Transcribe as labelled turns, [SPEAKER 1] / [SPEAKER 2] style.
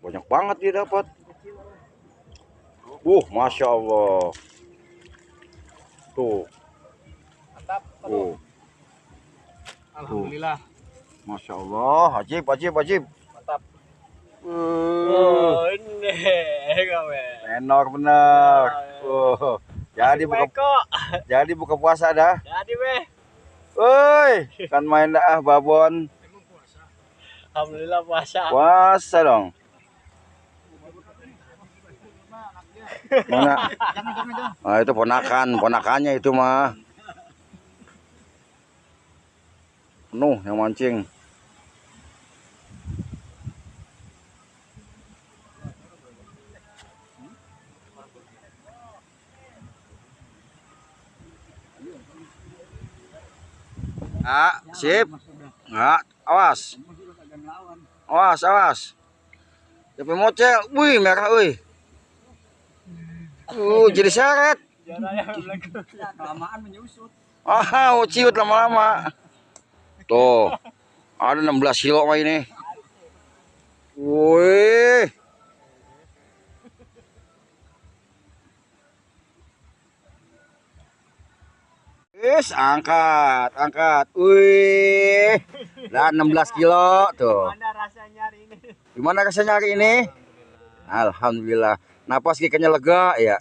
[SPEAKER 1] Banyak banget dia dapat. Masya Allah. Tuh.
[SPEAKER 2] Mantap.
[SPEAKER 1] Alhamdulillah. Masya Allah. Ajib.
[SPEAKER 2] Mantap. Ini kawe.
[SPEAKER 1] Tenor bener. Jadi buka puasa dah.
[SPEAKER 2] Jadi weh.
[SPEAKER 1] Woi, kan main dah babon.
[SPEAKER 2] Alhamdulillah puasa.
[SPEAKER 1] Puasa dong. Mana? Ah, itu ponakannya itu mah. Penuh yang mancing. Sip. Awas. Tapi mocel, wih merah wih. Jadi seret.
[SPEAKER 2] Kelamaan menyusut.
[SPEAKER 1] Ciut lama-lama. Tuh. Ada 16 kilo mah ini. Wih. Angkat. Wih. Dan 16 kilo tuh. Gimana rasanya hari ini? Alhamdulillah. Napas ikannya lega ya.